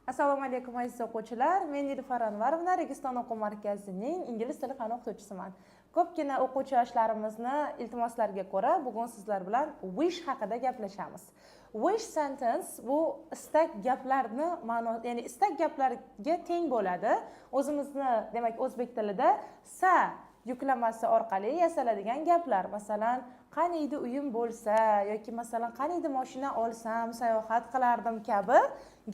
Assalomu alaykum, aziz o'quvchilar. Men Nilufar Anvarovna, Registon o'quv markazining ingliz tili fani o'qituvchisiman. Ko'pgina o'quvchi yoshlarimizni iltimoslariga ko'ra, bugun sizlar bilan wish haqida gaplashamiz. Wish sentence bu istak gaplarni ma'no, ya'ni istak gaplarga teng bo'ladi. O'zimizni, demak, o'zbek tilida sa yuklamasi orqali yasaladigan gaplar. Masalan, qaniydi uyim bo'lsa yoki, masalan, qaniydi moshina olsam, sayohat qilardim kabi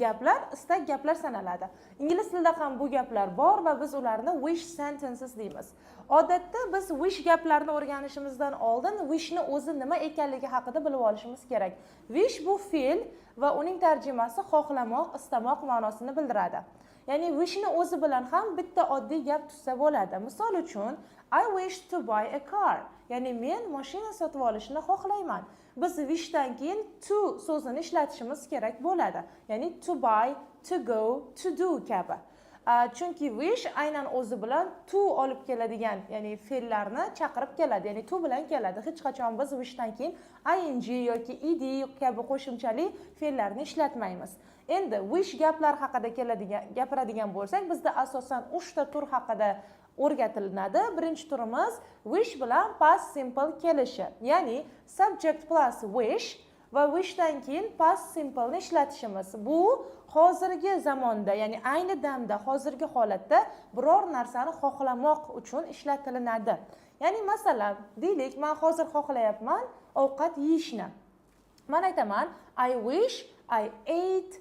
gaplar istak gaplar sanaladi. Ingliz tilida ham bu gaplar bor va biz ularni wish sentences deymiz. Odatda biz wish gaplarni o'rganishimizdan oldin wishni o'zi nima ekanligi haqida bilib olishimiz kerak. Wish bu fe'l va uning tarjimasi xohlamoq, istamoq ma'nosini bildiradi. Ya'ni wishni o'zi bilan ham bitta oddiy gap tuzsa bo'ladi. Misol uchun, "I wish to buy a car", ya'ni men mashina sotib olishni xohlayman. Biz wishdan keyin to so'zini ishlatishimiz kerak bo'ladi, ya'ni to buy, to go, to do kabi. Chunki wish aynan o'zi bilan to olib keladigan, ya'ni fe'llarni chaqirib keladi, ya'ni to bilan keladi. Hech qachon biz wishdan keyin ing yoki ed kabi qo'shimchali fe'llarni ishlatmaymiz. Endi wish gaplar haqida keladigan, gapiradigan bo'lsak, bizda asosan uchta tur haqida o'rgatilinadi. Birinchi turimiz wish bilan past simple kelishi, ya'ni subject plus wish va wishdan keyin past simpleni ishlatishimiz. Bu hozirgi zamonda, ya'ni ayni damda, hozirgi holatda biror narsani xohlamoq uchun ishlatilinadi. Ya'ni, masalan, deylik, man hozir xohlayapman ovqat yeyishni. Man aytaman: "I wish I ate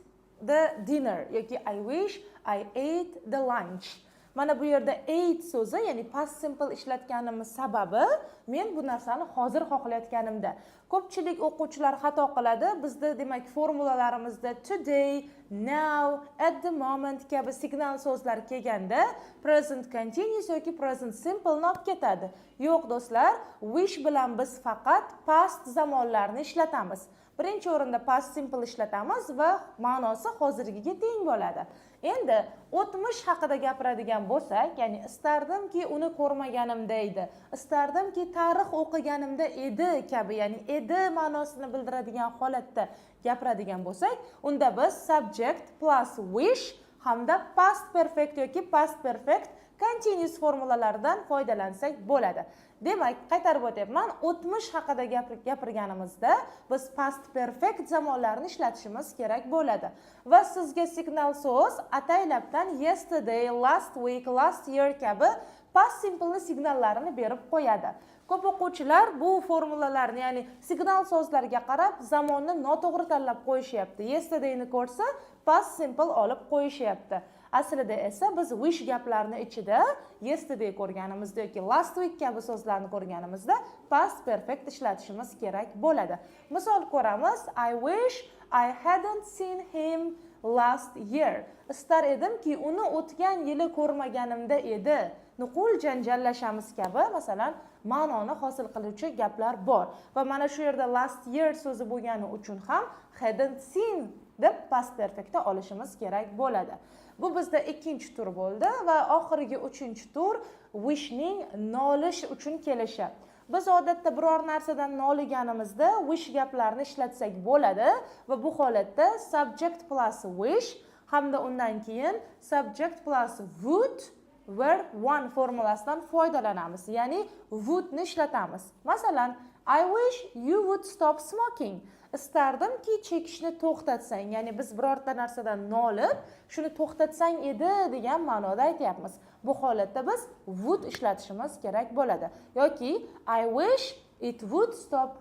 the dinner" yoki "I wish I ate the lunch". Mana bu yerda ate so'zi, ya'ni past simple ishlatganimiz sababi men bu narsani hozir xohlayotganimda. Ko'pchilik o'quvchilar xato qiladi. Bizda, demak, formulalarimizda today, now, at the moment kabi signal so'zlar kelganda present continuous yoki present simpleni olib ketadi. Yo'q, do'stlar, wish bilan biz faqat past zamonlarni ishlatamiz. Birinchi o'rinda past simple ishlatamiz va ma'nosi hozirgiga teng bo'ladi. Endi o'tmish haqida gapiradigan bo'lsak, ya'ni istardimki uni ko'rmaganimda edi, istardimki tarix o'qiganimda edi kabi, ya'ni edi ma'nosini bildiradigan holatda gapiradigan bo'lsak, unda biz subject plus wish hamda past perfect yoki past perfect continuous formulalaridan foydalansak bo'ladi. Demak, qaytarib o'tyapman, o'tmish haqida gapirganimizda biz past perfect zamonlarni ishlatishimiz kerak bo'ladi va sizga signal so'z ataylabdan yesterday, last week, last year kabi past simpleni signallarini berib qo'yadi. Ko'p o'quvchilar bu formulalarni, ya'ni signal so'zlarga qarab zamonni noto'g'ri tanlab qo'yishyapti. Yesterdayni ko'rsa, past simple olib qo'yishyapti. Aslida esa biz wish gaplarni ichida yesterday ko'rganimizda yoki last week kabi so'zlarni ko'rganimizda past perfect ishlatishimiz kerak bo'ladi. Misol ko'ramiz: "I wish I hadn't seen him last year." Istar edimki uni o'tgan yili ko'rmaganimda edi. Nuqul janjallashamiz kabi, masalan, ma'noni hosil qiluvchi gaplar bor va mana shu yerda last year so'zi bo'lgani uchun ham hadn't seen deb past perfectda olishimiz kerak bo'ladi. Bu bizda ikkinchi tur bo'ldi va oxirgi uchinchi tur wishning nolish uchun kelishi. Biz odatda biror narsadan noliganimizda wish gaplarni ishlatsak bo'ladi va bu holatda subject plus wish hamda undan keyin subject plus would verb one formulasidan foydalanamiz, ya'ni wouldni ishlatamiz. Masalan, "I wish you would stop smoking." Istardimki chekishni to'xtatsang. Ya'ni biz birorta narsadan nolib, shuni to'xtatsang edi degan ma'noda aytyapmiz. Bu holatda biz would ishlatishimiz kerak bo'ladi. Yoki "I wish it would stop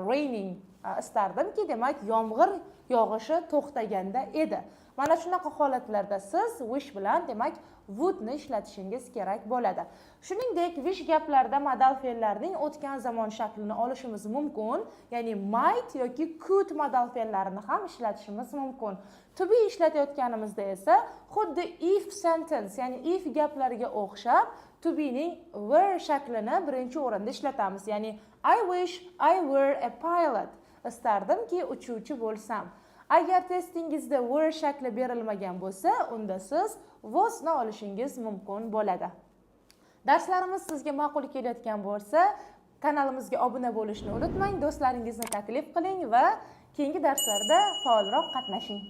raining." Istardimki, demak, yomg'ir yog'ishi to'xtaganda edi. Mana shunaqa holatlarda siz wish bilan, demak, wouldni ishlatishingiz kerak bo'ladi. Shuningdek, wish gaplarda modal fe'llarning o'tgan zamon shaklini olishimiz mumkin, ya'ni might yoki could modal fe'llarini ham ishlatishimiz mumkin. To be ishlatayotganimizda esa xuddi if sentence, ya'ni if gaplariga o'xshab to bening were shaklini birinchi o'rinda ishlatamiz, ya'ni "I wish I were a pilot." Istardimki uchuvchi bo'lsam. Agar testingizda were shakli berilmagan bo'lsa, unda siz wasni olishingiz mumkin bo'ladi. Darslarimiz sizga ma'qul kelayotgan bo'lsa, kanalimizga obuna bo'lishni unutmang, do'stlaringizni taklif qiling va keyingi darslarda faolroq qatnashing.